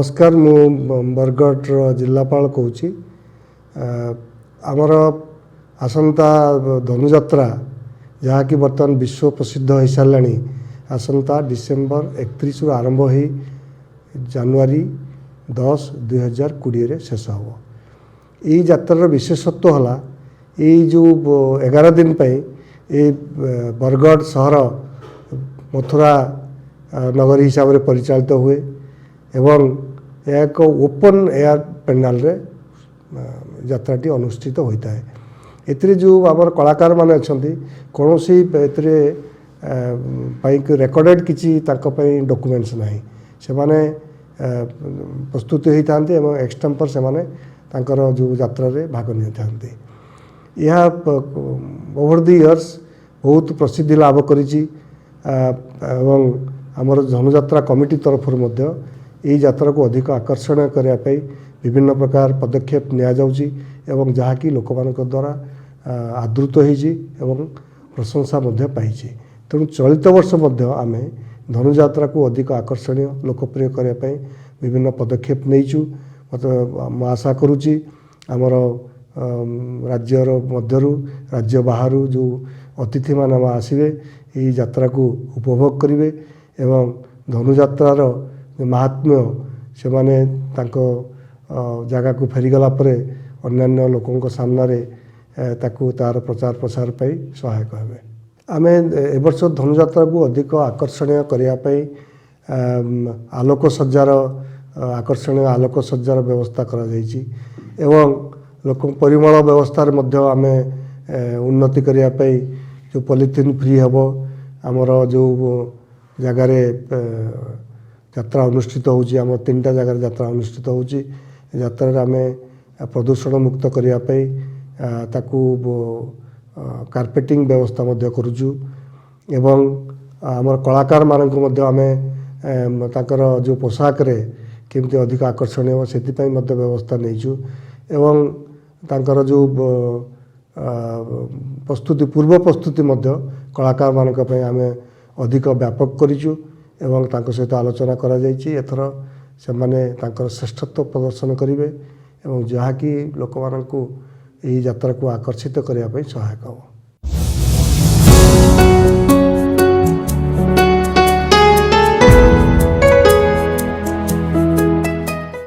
ନମସ୍କାର, ମୁଁ ବରଗଡ଼ର ଜିଲ୍ଲାପାଳ କହୁଛି। ଆମର ଆସନ୍ତା ଧନୁଯାତ୍ରା, ଯାହାକି ବର୍ତ୍ତମାନ ବିଶ୍ୱ ପ୍ରସିଦ୍ଧ ହୋଇସାରିଲାଣି, ଆସନ୍ତା ଡିସେମ୍ବର 31ରୁ ଆରମ୍ଭ ହୋଇ ଜାନୁଆରୀ 10, 2020ରେ ଶେଷ ହେବ। ଏଇ ଯାତ୍ରାର ବିଶେଷତ୍ୱ ହେଲା, ଏଇ ଯେଉଁ 11 ଦିନ ପାଇଁ ଏଇ ବରଗଡ଼ ସହର ମଥୁରା ନଗରୀ ହିସାବରେ ପରିଚାଳିତ ହୁଏ ଏବଂ ଏହା ଏକ ଓପନ୍ ଏୟାର ପେଣ୍ଡାଲରେ ଯାତ୍ରାଟି ଅନୁଷ୍ଠିତ ହୋଇଥାଏ। ଏଥିରେ ଯେଉଁ ଆମର କଳାକାରମାନେ ଅଛନ୍ତି, କୌଣସି ଏଥିରେ ପାଇଁ ରେକର୍ଡ଼େଡ଼ କିଛି ତାଙ୍କ ପାଇଁ ଡକୁମେଣ୍ଟସ୍ ନାହିଁ। ସେମାନେ ପ୍ରସ୍ତୁତ ହୋଇଥାନ୍ତି ଏବଂ ଏକ୍ସଟେମ୍ପର ସେମାନେ ତାଙ୍କର ଯେଉଁ ଯାତ୍ରାରେ ଭାଗ ନେଇଥାନ୍ତି। ଏହା ଓଭର ଦି ଇୟର୍ସ ବହୁତ ପ୍ରସିଦ୍ଧି ଲାଭ କରିଛି ଏବଂ ଆମର ଧନୁଯାତ୍ରା କମିଟି ତରଫରୁ ମଧ୍ୟ ଏହି ଯାତ୍ରାକୁ ଅଧିକ ଆକର୍ଷଣୀୟ କରିବା ପାଇଁ ବିଭିନ୍ନ ପ୍ରକାର ପଦକ୍ଷେପ ନିଆଯାଉଛି ଏବଂ ଯାହାକି ଲୋକମାନଙ୍କ ଦ୍ୱାରା ଆଦୃତ ହୋଇଛି ଏବଂ ପ୍ରଶଂସା ମଧ୍ୟ ପାଇଛି। ତେଣୁ ଚଳିତ ବର୍ଷ ମଧ୍ୟ ଆମେ ଧନୁଯାତ୍ରାକୁ ଅଧିକ ଆକର୍ଷଣୀୟ, ଲୋକପ୍ରିୟ କରିବା ପାଇଁ ବିଭିନ୍ନ ପଦକ୍ଷେପ ନେଇଛୁ। ମୋତେ ମୁଁ ଆଶା କରୁଛି, ଆମର ରାଜ୍ୟର ମଧ୍ୟରୁ, ରାଜ୍ୟ ବାହାରୁ ଯେଉଁ ଅତିଥିମାନେ ଆସିବେ, ଏହି ଯାତ୍ରାକୁ ଉପଭୋଗ କରିବେ ଏବଂ ଧନୁଯାତ୍ରାର ମାହାତ୍ମ୍ୟ ସେମାନେ ତାଙ୍କ ଜାଗାକୁ ଫେରିଗଲା ପରେ ଅନ୍ୟାନ୍ୟ ଲୋକଙ୍କ ସାମ୍ନାରେ ତାକୁ ତାର ପ୍ରଚାର ପ୍ରସାର ପାଇଁ ସହାୟକ ହେବେ। ଆମେ ଏ ବର୍ଷ ଧନୁଯାତ୍ରାକୁ ଅଧିକ ଆକର୍ଷଣୀୟ କରିବା ପାଇଁ ଆଲୋକସଜ୍ଜାର, ଆକର୍ଷଣୀୟ ଆଲୋକସଜ୍ଜାର ବ୍ୟବସ୍ଥା କରାଯାଇଛି ଏବଂ ଲୋକଙ୍କ ପରିମଳ ବ୍ୟବସ୍ଥାରେ ମଧ୍ୟ ଆମେ ଉନ୍ନତି କରିବା ପାଇଁ ଯେଉଁ ପଲିଥିନ୍ ଫ୍ରି ହେବ, ଆମର ଯେଉଁ ଜାଗାରେ ଯାତ୍ରା ଅନୁଷ୍ଠିତ ହେଉଛି, ଆମର ତିନିଟା ଜାଗାରେ ଯାତ୍ରା ଅନୁଷ୍ଠିତ ହେଉଛି, ଯାତ୍ରାରେ ଆମେ ପ୍ରଦୂଷଣ ମୁକ୍ତ କରିବା ପାଇଁ ତାକୁ କାର୍ପେଟିଂ ବ୍ୟବସ୍ଥା ମଧ୍ୟ କରୁଛୁ ଏବଂ ଆମର କଳାକାରମାନଙ୍କୁ ମଧ୍ୟ ଆମେ ତାଙ୍କର ଯେଉଁ ପୋଷାକରେ କେମିତି ଅଧିକ ଆକର୍ଷଣୀୟ ହେବ, ସେଥିପାଇଁ ମଧ୍ୟ ବ୍ୟବସ୍ଥା ନେଇଛୁ ଏବଂ ତାଙ୍କର ଯେଉଁ ପ୍ରସ୍ତୁତି, ପୂର୍ବ ପ୍ରସ୍ତୁତି ମଧ୍ୟ କଳାକାରମାନଙ୍କ ପାଇଁ ଆମେ ଅଧିକ ବ୍ୟାପକ କରିଛୁ ଏବଂ ତାଙ୍କ ସହିତ ଆଲୋଚନା କରାଯାଇଛି। ଏଥର ସେମାନେ ତାଙ୍କର ଶ୍ରେଷ୍ଠତ୍ୱ ପ୍ରଦର୍ଶନ କରିବେ ଏବଂ ଯାହାକି ଲୋକମାନଙ୍କୁ ଏହି ଯାତ୍ରାକୁ ଆକର୍ଷିତ କରିବା ପାଇଁ ସହାୟକ ହେବ।